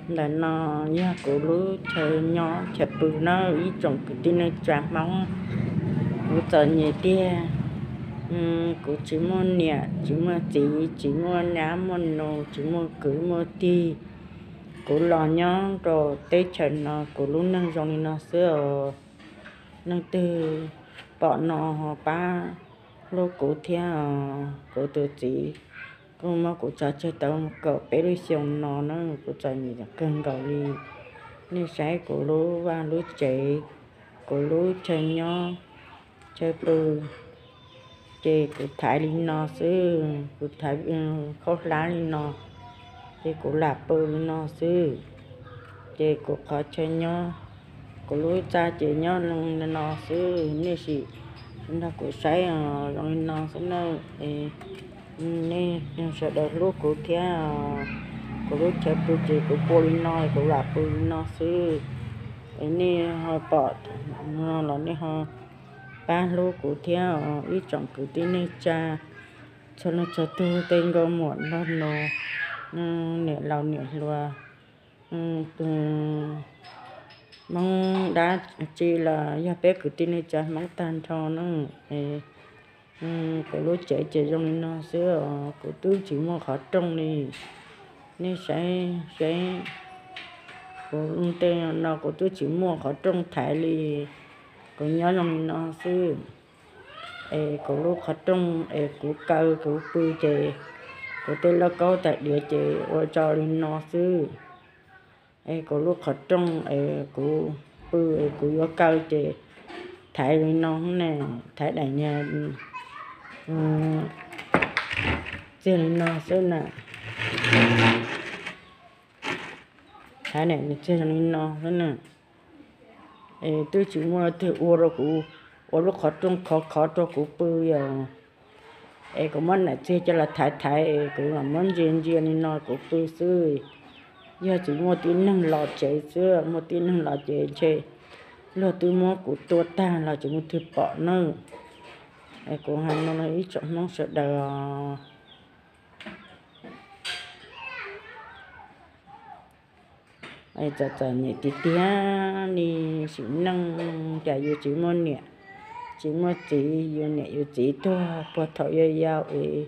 Ntawm no yog kuv lub chaw nyob chaw pw na ib tsoom kwv tij neej tsa Hmoob. Kuv txom nyem tiag, kuv tsis muaj niam tsis muaj txiv, tsis muaj nyab muaj nus, tsis muaj kwv muaj tij. Kuv los nyob rau teb chaws no kuv lub neej zoo li no xwb os. Leej twg pom no ho pab hlub kuv thiab os. Kuv tus txiv kuj muab kuv tso tseg tau kaum peb lub xyoo no na, kuv txom nyem kawg nkaus li. Nej saib kuv lub vaj lub tsev, kuv lub chaw nyob chaw pw, ces kuv thaiv li no xwb, kuv thaiv khaub hlab li no, ces kuv lam pw li no xwb. Ces kuv qhov chaw nyob, kuv lub txaj ces nyob li no xwb, nej sim nrog kuv saib zoo li no xwb na. Nej sawv daws hlub kuv thiab, kuv lub chaw pw ces kuv pua li no, kuv lam pw li no xwb. Es nej ho pom no los nej ho pab hlub kuv thiab os ib tsoom kwv tij neej tsa txhua leej txhua tug, tej nkauj muam nraug nus, niam laus niam hluas, Hmoob dab tsi los yog peb kwv tij neej tsa Hmoob tag nrho na. Kuv lub tsev ces zoo li no xwb os, kuv twb tsis muaj qhov rooj li. Nej saib saib, kuv tej no kuv twb tsis muaj qhov rooj thaiv li. Kuv nyob zoo li no xwb. Es kuv lub qhov rooj es kuv kaw kuv pw ces kuv tej lauj kaub tais diav ces ua tso li no xwb. Es kuv lub qhov rooj es kuv pw es kuv yuav kaw ces thaiv li no ne, thaiv daim niag txiag li no xwb na. Thaiv daim niag txiag li no xwb na. Es twb tsis muaj leej twg ua rau kuv, ua lub qhov rooj khov khov rau kuv pw os. Es kuv muab daim txiag coj los thaiv thaiv es kuv los muab ntsia ntsia li no kuv pw xwb. Yog tsis muaj tib neeg los tsev xwb, muaj tib neeg los ces ntshe luag twb muab kuv tua tag los tsis muaj twg pom na. Es kuv hais no los ib tsoom Hmoob sawv daws txom txom nyem tiag tiag li. Sim neej cas yus tsis muaj niam tsis muaj txiv, yus niam yus txiv tuag puag thaum yau yau es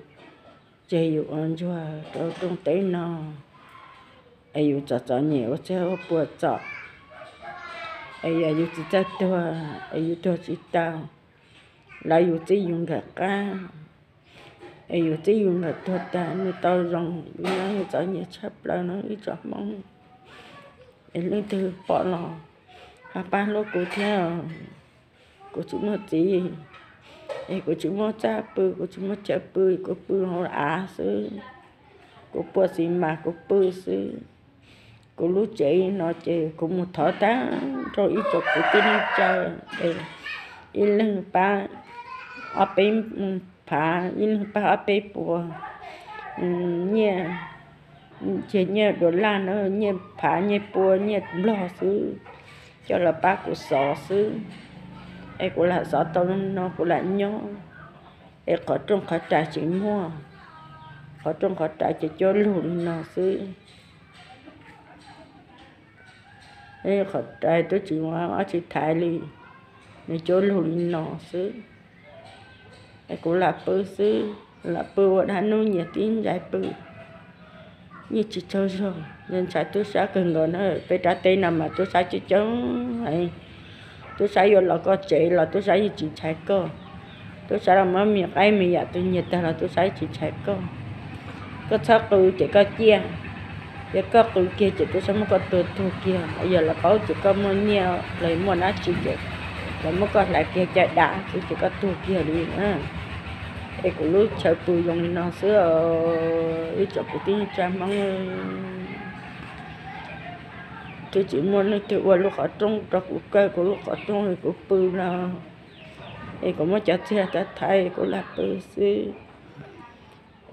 tseg yus ua ntsuag rau rooj teb no, es yus txom txom nyem ua txog ua puas txom, es yog yus tsis txawj tuag es yus tuag tsis tau, lawv yus txib yus nkawm qab, es yus txib yus nkawm tuag tag nws tau zoo, yus nyob yus txom nyem tshaj plaws no ib tsoom Hmoob. Es leej twg pom los ho pab hlub kuv thiab. Kuv tsis muaj txiv, es kuv tsis muaj txaj pw, kuv tsis muaj chaw pw, kuv pw hauv av xwb. Kuv pua xis mas kuv pw xwb. Kuv lub tsev no ces kuv mus thov tag nrho ib tsoom kwv tij neej tsa, ib leeg pab ob peb phav, ib leeg pab ob peb puas nyiaj, ces nyiaj dollar na, nyiaj phav nyiaj pua nyiaj nplog xwb, coj los pab kuv xov xwb. Es kuv lam xov tau no kuv lam nyob. Es qhov rooj qhov rais tsis muaj, qhov rooj qhov rais ces cuab lug li no xwb. Qhov rais twb tsis muaj dab tsi thaiv li, nws cuab lug li no xwb. Es kuv lam pw xwb, lam pw ua dab hnub nyias tib ntsais pw. Yeej tsis tsaug zog, ntshai tub sab kawg nkaus na. Peb rab teb no mas tub sab coob coob heev. Tub sab yuav los koj tsev los tub sab yeej tsis ntshai koj. Tub sab los muab me qaib me yam tus nyiag tag los tub sab yeej tsis ntshai koj. Koj txhob qw ces koj ciaj, yog koj qw kiag ces tub sab muab koj tua tuag kiag. Yog lawv paub tias koj muaj nyiaj los muaj dab tsi ces lawv muab koj hlais kiag caj dab xwb ces koj tuag kiag li. Es kuv lub chaw pw zoo li no xwb, ib tsoom kwv tij neej tsa Hmoob. Twb tsis muaj leej twg ua lub qhov rooj rau kuv kaw kuv lub qhov rooj li kuv pw no. Es kuv muab cov txiag thaiv thaiv kuv lam pw xwb.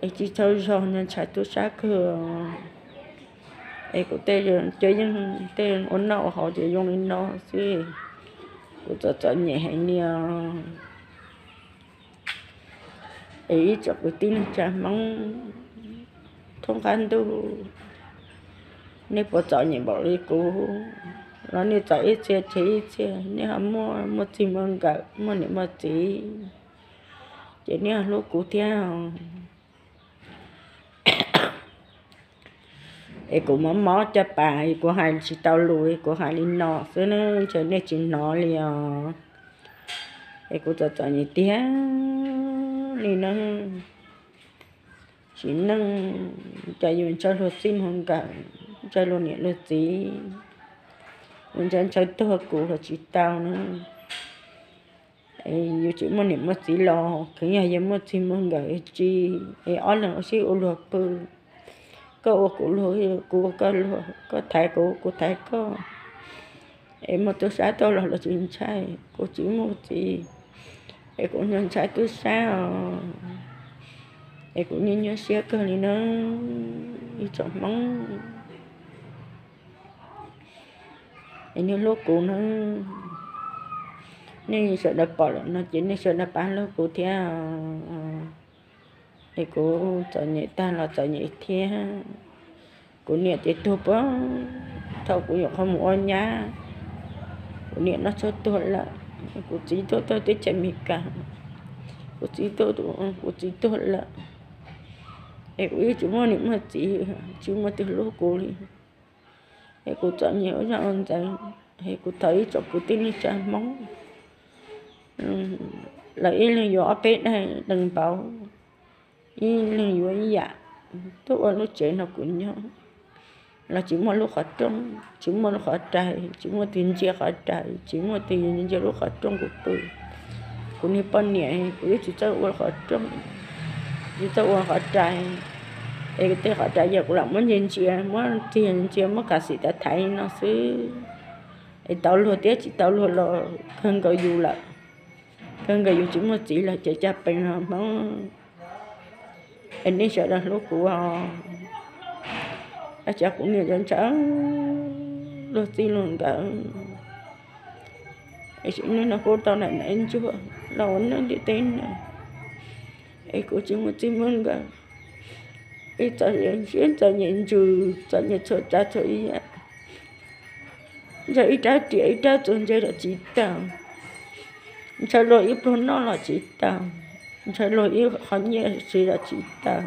Es tsis tsaug zog, ntshai tub sab kawg. Es kuv tej cov yeej tej ua noj ua haus ces zoo li no xwb. Kuv txom txom nyem heev li os. Es ib tsoom kwv tij neej tsa Hmoob thoob qab ntuj, Nej puas txom nyem npaum li kuv los nej txom ib txhia tseg ib txhia, nej ho muaj muaj txij muaj nkawm muaj niam muaj txiv, ces nej ho hlub kuv thiab. Es kuv mob mob caj pas es kuv hais tsis tau lus, kuv hais li no xwb ne, ntshe nej tsis hnov li os. Es kuv txom txom nyem tiag li na. Sim neej cas yus ntshaw luag txij luag nkawm, ntshaw luag niam luag txiv, yus ntshaw ntshaw tuag kuv los tsis tau na. Yus tsis muaj niam muaj txiv los kheev yog yus muaj txij muaj nkawm tsis, es ob leeg ua sib ua luag pw, koj ua kuv luag, kuv ua koj luag, koj thaiv kuv, kuv thaiv koj, es muaj tub sab tuaj los los tsis ntshai. Kuv tsis muaj txiv, es kuv ntshai tub sab os, es kuv nyuaj nyuaj siab kawg li na, ib tsoom Hmoob. Es nej hlub kuv na, nej sawv daws pom lawm no ces nej sawv daws pab hlub kuv thiab. Es kuv txom nyem tag los txom nyem thiab. Kuv niam ces tuag puag thaum kuv nyuam qhuav mus ua nyab, kuv niam noj tshuaj tuag lawm. Kuv txiv tuaj txog teb chaws Amelikas, kuv txiv tuaj, kuv txiv tuag lawm. Es kuv yeej tsis muaj niam muaj txiv, tsis muaj tus hlub kuv li. Es kuv txom nyem ua zaj ua ntxeev, es kuv thov ib tsoom kwv tij neej tsa Hmoob, lawv ib leeg yuav ob peb daim npauv, ib leeg yuav ib yam, tuaj ua lub tsev no kuv nyob, los tsis muaj lub qhov rooj, tsis muaj lub qhov rais, tsis muaj tus ntsia qhov rais, tsis muaj tus ntsia lub qhov rooj kuv pw. Kuv niag poj niam kuv yeej tsis txawj ua qhov rooj, tsis txawj ua qhov rais, es tej qhov rais yog kuv lam muab ntsia ntsia, muab tig ntsia, muab kav xim tav thaiv no xwb. Es tau luag thiab tsis tau luag los kawg nkaus yus lawm, kawg nkaus yus tsis muaj txiv lawm ces caj pees no Hmoob. Es nej sawv daws hlub kuv os, ua cas kuv niam ntshaw luag txij luag nkawm, es sim neej no kuv tau nram ntsuag los ua neej ntiaj teb no, es kuv tsis muaj txij muaj nkawm, es txom nyem ntsws, txom nyem txhua tsav txhua yam. Ntshaw ib rab riam ib rab txuas ntse los tsis tau, ntshaw luag ib pluag noj los tsis tau, ntshaw luag ib qho nyiaj siv los tsis tau.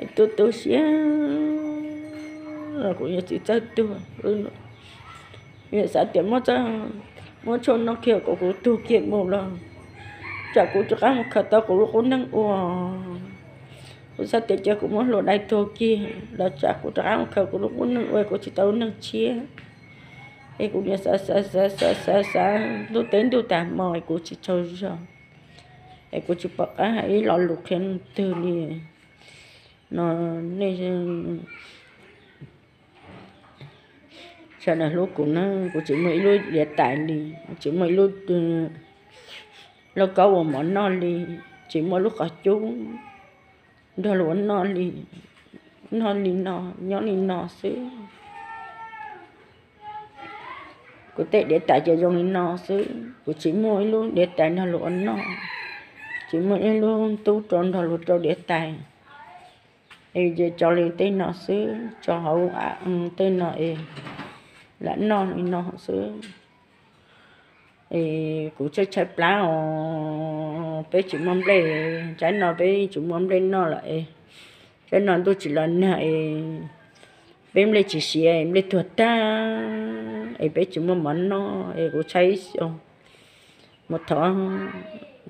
Es tu tu siab los kuv yuav tsis txawj tuag. Yus xav tias muab tshuaj noj kiag kom kuv tuag kiag mus los tsam kuv rov qab mus khaws tau kuv lub qub neej ua. Kuv xav tias cia kuv muab hlua dai tuag kiag los tsam kuv rov qab mus khaws kuv lub qub neej ua, kuv tsis tau lub neej tshiab. Es kuv niaj xav xav xav xav xav xav ntuj teb ntuj tas hmo es kuv tsis tsaug zog, es kuv tsis pom qab hais ib lo lus qhia leej twg li no. Nej sawv daws hlub kuv na, kuv tsis muaj ib lub diav tais li, tsis muaj ib lub lauj kaub ua mov noj li, tsis muaj lub qhov cub nrog luag ua noj li, noj li no, nyob li no xwb. Kuv tej diav tais ces zoo li no xwb, kuv tsis muaj ib lub diav tais nrog luag ua noj, tsis muaj ib lub tub rau nrog luag rau diav tais. Es ces tso li tej no xwb, tso hauv tej no es lam noj li no xwb. Es kuv tshaib tshaib plab os, peb tsis muaj nplej, tsaib no peb tsis muaj nplej noj lawm es, tsaib no ntuj tsis los nag es peb nplej tsis siav, nplej tuag tag es peb tsis muaj mov noj es kuv tshaib xyov. Mus thov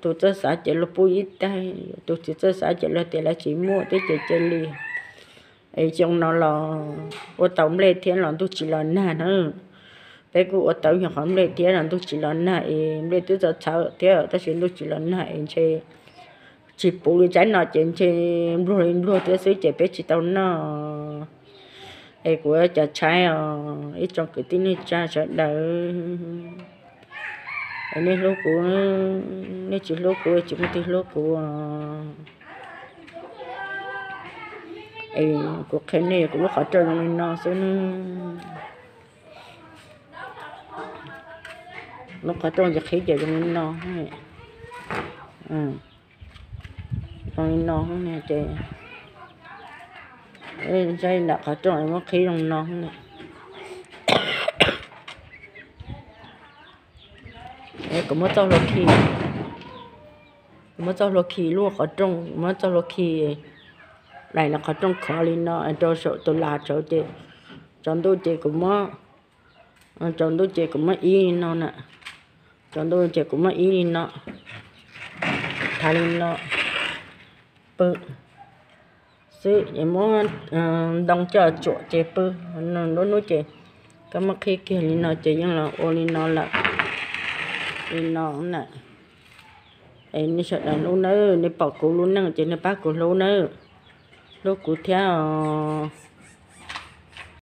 tus txawj xav ces luag pub ib tais, tus tsis txawj xav ces luag tias lawv tsis muaj thiab ces cia li. Es xyoo no los ua tau nplej thiab los ntuj tsis los nag na. Peb kuj ua tau nyuag qhov nplej thiab los ntuj tsis los nag es nplej twb txawj txhawv thiab tab sis ntuj tsis los nag es ntshe tsis puv li tsaib no ces ntshe npluag li npluag thiab xwb ces peb tsis tau noj. Es kuv cov tshaib os ib tsoom kwv tij neej tsa sawv daws, es nej hlub kuv, nej tsis hlub kuv tsis muaj twg hlub kuv. Es kuv qhia nej kuv lub qhov rooj zoo li no xwb ne. Lub qhov rooj ces qhib ces zoo li no, zoo li no ces Saib nram qhov rooj muab qhib zoo no. Kuv muab txoj hlua khi, kuv muab txoj hlua khi lub qhov rooj, muab txoj hlua khi daim no qhov rooj khov li no rau saum tus las tsaus ces tsaus ntuj ces kuv muab, tsaus ntuj ces kuv muab ib li no na, tsaus ntuj ces kuv muab ib li no, thav li no pw xwb es muab ntoo coj tsuam ces pw. Lub hnub ces koj muab qhib kiag li no ces yeej los ua li no lawm, li no na. Es nej sawv daws hlub nawb, nej pom kuv lub neej ces nej pab kuv hlub nawb, hlub kuv thiab os.